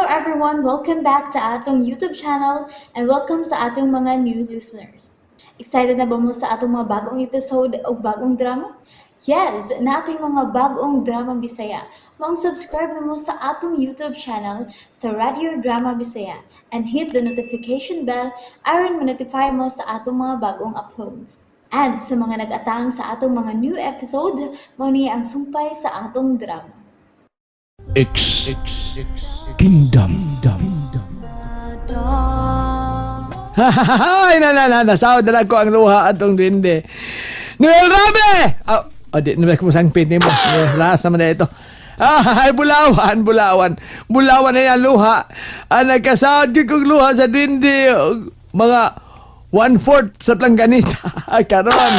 Everyone! Welcome back to atong YouTube channel and welcome sa atong mga new listeners. Excited na ba mo sa atong mga bagong episode o bagong drama? Yes, naa tay mga bagong drama Bisaya. Maong subscribe na mo sa atong YouTube channel sa Radio Drama Bisaya and hit the notification bell aron ma-notify mo sa atong mga bagong uploads. And sa mga nag-atang sa atong mga new episode, mao ni ang sumpay sa atong drama. X Kingdom. Ay, na, na, na, nasaod na lang ko ang luha atong duwende. Noel Rabe! Oh, oh, di, naman ko masangpit nimo. Lasa man na ito. Ay, bulawan, bulawan. Bulawan na yung luha. Ah, nagkasaod gyud kong luha sa duwende. Mga one-fourth sa plangganita. Karon.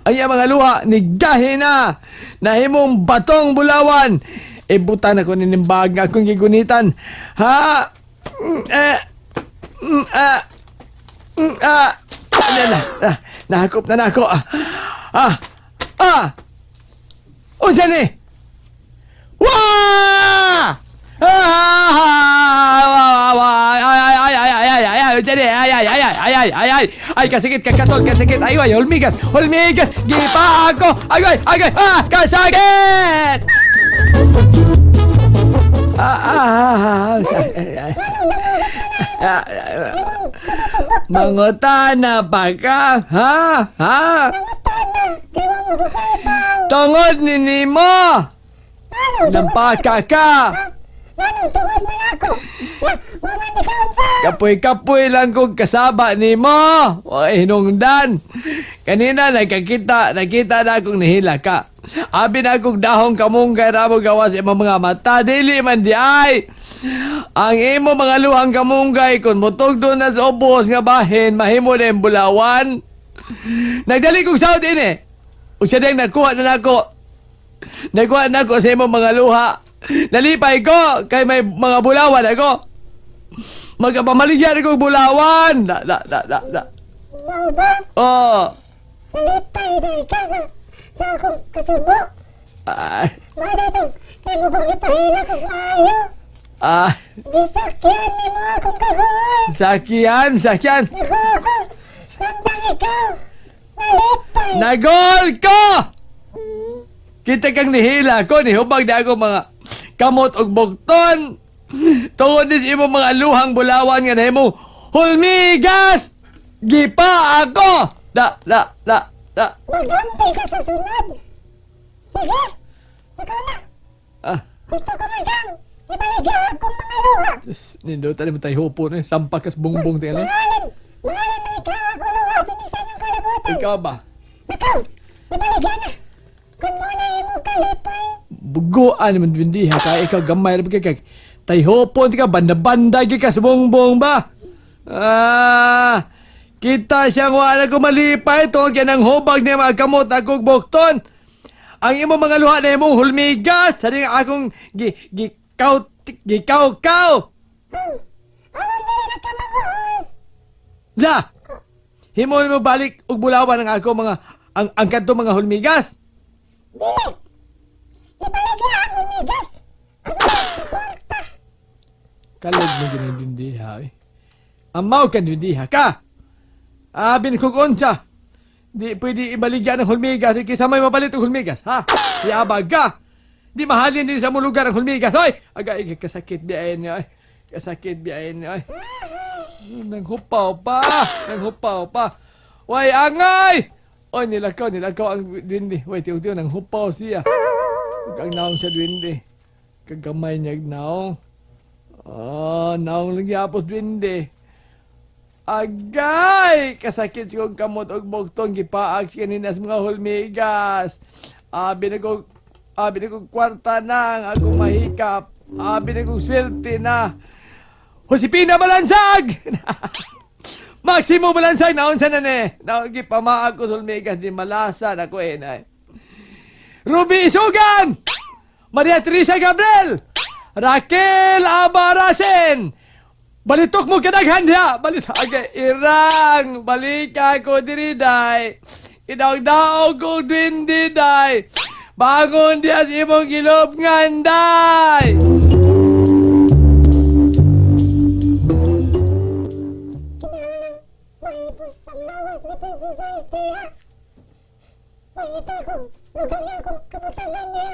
Ay, ang mga luha, nigahi na. Nahimong batong bulawan. E, butan ako ninimbag nga akong gigunitan. Ha? Eh, ah, ah, na, na, na, nahakop na nako. Ah, ah, ah, unsa ni? Wah! Ah, wah, wah, ay, ay, ay, ay, ay, ay, ay, ay, unsa ni? Ay, ay, ay, ay, ay, ay, ay, ay, ay, kasakit, kakatol, kasakit, ay, ay, hulmigas, hulmigas, gipa ako, ay, ay, ay, ay, ah, kasakit! Ah, ah, ah, ah, ah, ah, mangutana pa ka, ha? Ha? Tungod ni nimo! Nampaka ka! Kapoy-kapoy lang kong kasaba nimo! Ay, hinungdan! Kanina nagkakita, nakita na akong nihila ka. Abi na akong dahong kamunggay ra mo gawas imong mga mata. Dili man di ay! Ang imo mga luhang kamunggay kung mutugdo na sa ubos nga bahin, mahimo na yung bulawan. Nagdali kong saud ini. Ug siya ding nakuha na nako. Nakuha na ko sa imong mga luha. Nalipay ko kay may mga bulawan ako. Magpamaligyan ko bulawan. Da da da da da. Mao ba? Oh. Nalipay na ka sa akong kasubo. Ay, Mao na itong imo kong ipahila kong maayo. ah, Gisakyan nimo akong kagoy. Sakyan, sakyan. Nagoko. Samtang ikaw. Nalipay. Nagol ko! Kita kang nihila ko, nihubag na ako mga kamot og bukton. Tungod ni sa imong mga luhang bulawan nga nahimo hulmigas! Gipa ako! Da, da, da, da. Magampi ka sa sunod. Sige. Ikaw na. Ah, Gusto ko man kang ibaligya akong mga luha. Diyos, nindutan mo tayo hupo na. Sampak kas bongbong tingali. Mahalin. Mahalin mo ikaw akong luha dinhi sa inyong kalibutan. Ikaw ba? Ikaw. Ibaligya na. Kung mo na imong kalipay. Buguan naman bindiha ka. Ikaw gamay ra kay tayhopon ka banda-banda gyud ka sa bongbong ba? Ah, kita siyang wala ko malipay tungod kay nang hubag niya mga kamot akong bukton. Ang imong mga luha na imong hulmigas sa ding akong gi gi kaw gikaw kaw. Aron dili na ka maguhol. La. Himo mo balik og bulawan ang ako mga ang kadto mga hulmigas. Dili. Ibaligya ang humigas. Ang kwarta. Kalog mo ginindindiha eh. Amaw ka dindiha ka. Abi kog unsa. Di pwede ibaligya ng hulmigas. Kisa may mapalit og hulmigas, ha? Yabag ka. Di mahalin din sa mo lugar ang hulmigas. Hoy! Agay, kasakit biyain niyo. Ay. Kasakit biyain niyo. Ay. Nang hupaw pa. Nang hupaw pa. Way, angay! Oy, nilakaw, nilakaw ang duwende. Way, tiyo-tiyo, nang hupaw siya. Ug ang naong sa duwende. Kagamay niya naong. Ah, naong lang gyapos duwende. Agay! Kasakit sa kong kamot og buktong gipaag siya kanina sa mga hulmigas. Abi na kong, abi na kong kwarta na ang akong mahikap. Abi na kong swerte na. Josepina Balansag! Maximo Balansag, naon sa na ni? Naon gipamaag ko sa hulmigas, di malasa na ko eh. Na. Ruby Isugan! Maria Teresa Gabriel! Raquel Abarasen! Balitok mo kadaghan diha! Balit agay irang! Balika ko diri day! Idaog-daog ko duwende day! Bangon diha sa imong gilobngan day! Pangita kong lugar nga akong kabutangan niya.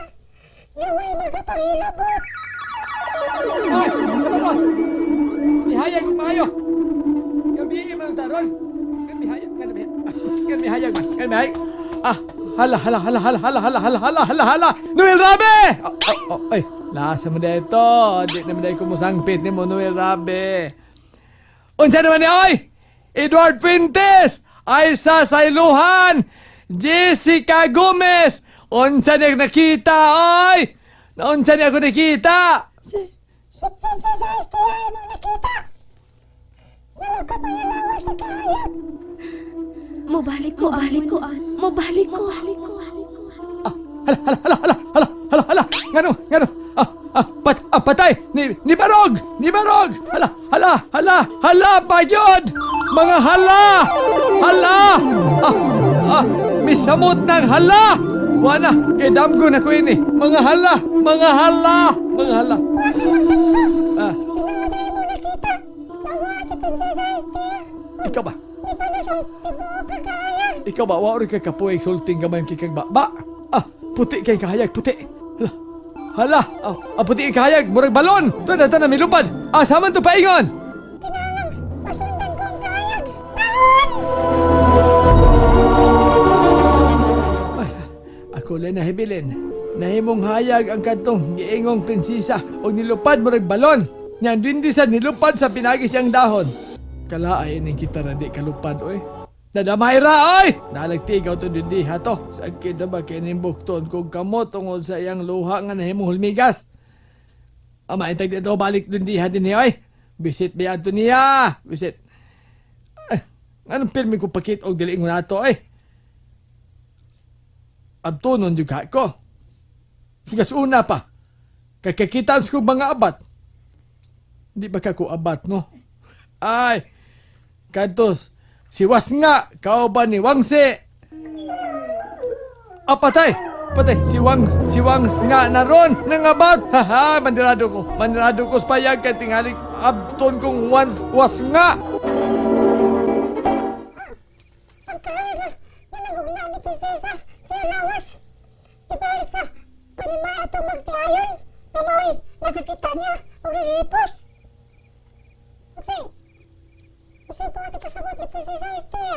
Nga way magapangilabot. Ay, sa ba Mihayag kong maayo. Gabi man taron. Kan mihayag, kan mihayag. Kan mihayag man, kan mihayag. Ah, hala, hala, hala, hala, hala, hala, hala, hala, hala, hala. Noel Rabe! Oh, oh, oh, ay, nasa mo na ito. Di naman na kumusangpit ni mo, Noel Rabe. Unsa naman ni oy? Edward Fuentes, Aisa Sailuhan, Jessica Gomez. Unsa niya nakita, oy? Unsa niya ako nakita? Si Princess Estia imong nakita. Nalo ka pangalawas sa kahayag. Mobalik ko, mobalik ko, mobalik ko. Ah, hala, hala, hala, hala, hala, hala, hala. Ngano, ngano. Ah, ah, patay. Ni Barog, ni Barog. Hala, hala, hala, hala, pagyod. Mga hala, hala. Ah, ah, misamot ng hala. Wala, kay damgo na ko ini. Mga hala, mga hala, mga hala. Ah, Tinuod na imong nakita. Nawa si Princess Estia. Ikaw ba? Di pa na sa tibuok ka kahayag. Ikaw ba? Wa rin ka kapuig sulting gamay kikang ba? Ba! Ah, puti kay kahayag, puti. Hala. Hala! Ah, ah, puti kay kahayag, murag balon! Ito na, ito na, milupad! Ah, saman to paingon! Kinahanglan masundan ko ang kahayag. Taon! Ay, ako lang nahibilin. Nahimong hayag ang kadtong giingong prinsesa og nilupad murag balon. Nya sa nilupad sa pinagi siyang dahon. Kala ay ning kita ra di kalupad oy. Nadamay ra oy. Nalagtigaw to dindi ha to. Sakit na ba kay ning bukton kog kamot tungod sa iyang luha nga nahimong hulmigas. Ama intag dito balik dindi ha dinhi oy. Visit ba adto niya? Visit. Ay, anong pirmi ko pakit og dili ingon ato oy. Abtunon yung ko. Sigas una pa. Kakakitaan ko mga abat. Hindi ba ka ko abat, no? Ay, kantos, si Was nga, kauban ni Wangse. Ah, patay! Patay, si Wangs nga na ron, nangabat. Haha, mandirado ko. Mandirado ko sa payag kay tingali abton kong once was nga. Ang kahayag na nanagugna ni Prinsesa sa lawas. Ibalik sa panima atong magtiayon. Na mao'y nakakita niya og gihipos. Unsay? Unsay buot ipasabot ni Prinsesa Estia?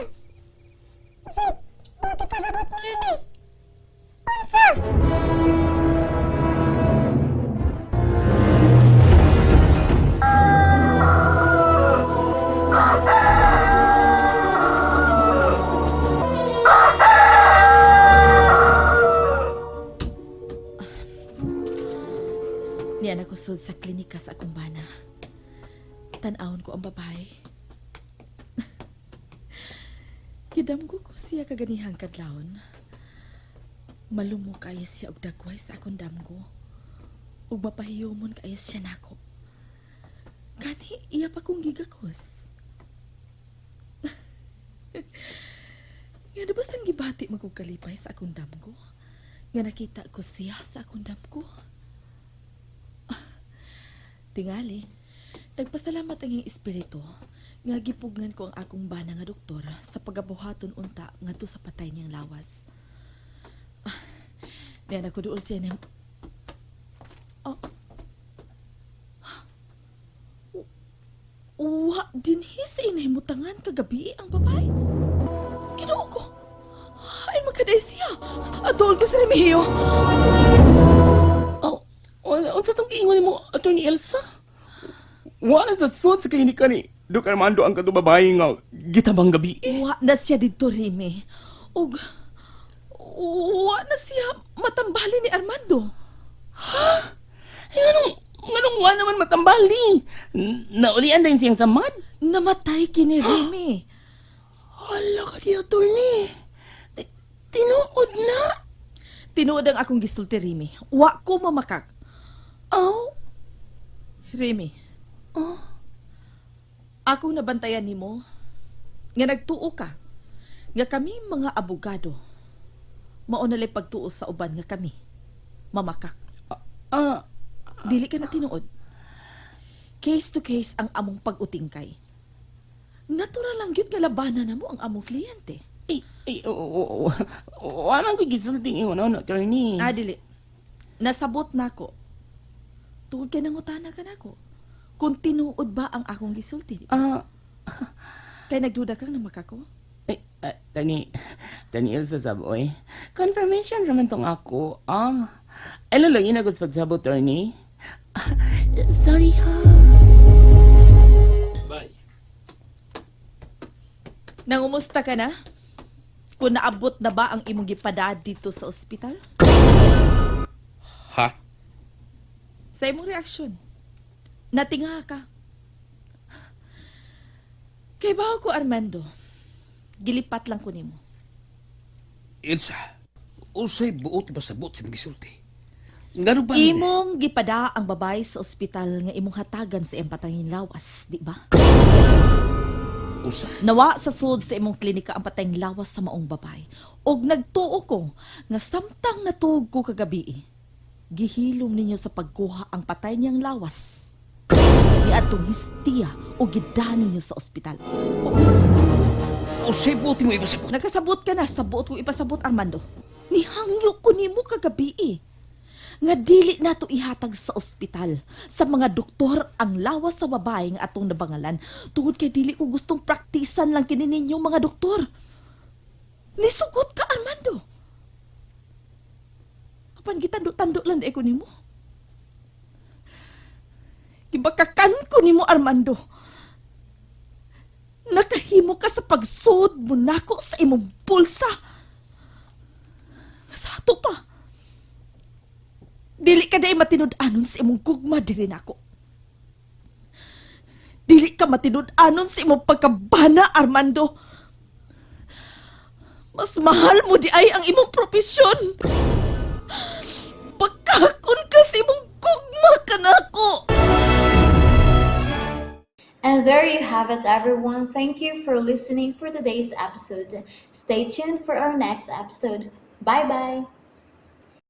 Unsay buot ipasabot niini? Unsa? Niya na kusod sa klinika sa akong bana. Tan-awon ko ang babae. Gidamgo ko siya kaganihang kadlawon. Malumo kayo siya og dagway sa akong damgo. Ug mapahiyomon kayo siya nako. Gani iya pa kong gigakos. Nga na bastang gibati magugkalipay sa akong damgo? Nga nakita ko siya sa akong damgo? Tingali, nagpasalamat ang iyang espiritu nga gipugnan ko ang akong bana nga doktor sa pagabuhaton unta ngadto sa patay niyang lawas. Ah, niya na ko duol siya niyang. Oh. Wa dinhi sa inahimutangan kagabi ang babae. Ginoo ko. Ay magkaday siya. Adool ko sa Remigio. Oh, unsa tong giingon nimo, Attorney Elsa? Wala sa sud sa klinika ni Dok Armando ang kadto babae nga gitabang gabi. Wa na siya didto, Remy. Ug wa na siya matambali ni Armando. Ay, nganong wa naman matambali? Naulian din siyang samad. Namatay kini Remy. Hala ka di, Attorney. Tinuod na. Tinuod ang akong gisulti, Remy. Wa ko mamakak. Oh, Remy. Oh. Ako nabantayan nimo nga nagtuo ka nga kami mga abogado mao na lay pagtuo sa uban nga kami mamakak. ah, Dili ka na tinuod. Case to case ang among pag-utingkay. Natural lang gyud nga labanan na mo ang among kliyente. Ay, ay, oo, oo, wa man ko gisulting ingon no, attorney. Ah, dili. Nasabot nako. Tungod kay nangutana ka nako. Kung tinuod ba ang akong gisulti, di ba? Ah, Kay nagduda kang namaka ko? ay, attorney, attorney Elsa Saboy. Confirmation raman tong ako. Ah, ano lang yun ako sa pagsabot, attorney? Ah, sorry ha. Nangumusta ka na? Kung naabot na ba ang imong gipada dito sa ospital? Ha? Sa imong reaksyon, natinga ka. Kay bawo ko, Armando, gilipat lang ko nimo. Elsa, usay buot ba sa buot sa mga gisulti? Ngano ba? Imong gipada ang babae sa ospital nga imong hatagan sa iyang patayng lawas, di ba? Usa. Nawa sa sud sa imong klinika ang patayng lawas sa maong babae. Og nagtuo ko nga samtang natuog ko kagabi, gihilom ninyo sa pagkuha ang patay niyang lawas. Niadtong histiya o gida ninyo sa ospital. Usay buot mo ipasabot. Nagkasabot ka na sa buot ko ipasabot, Armando. Nihangyo ko nimo kagabi eh. Nga dili nato ihatag sa ospital sa mga doktor ang lawas sa babae nga atong nabangalan tungod kay dili ko gustong praktisan lang kini ninyo mga doktor. Nisugot ka, Armando. Apan gitando-tando lang di ko nimo. Gibakakan ko nimo, Armando. Nakahimo ka sa pagsud mo nako sa imong bulsa. Sa ato pa. Dili ka day matinud-anon sa imong gugma diri nako. Dili ka matinud-anon sa imong pagkabana, Armando. Mas mahal mo di ay ang imong propesyon. Pagkakon ka sa imong gugma kanako. And there you have it, everyone. Thank you for listening for today's episode. Stay tuned for our next episode. Bye bye.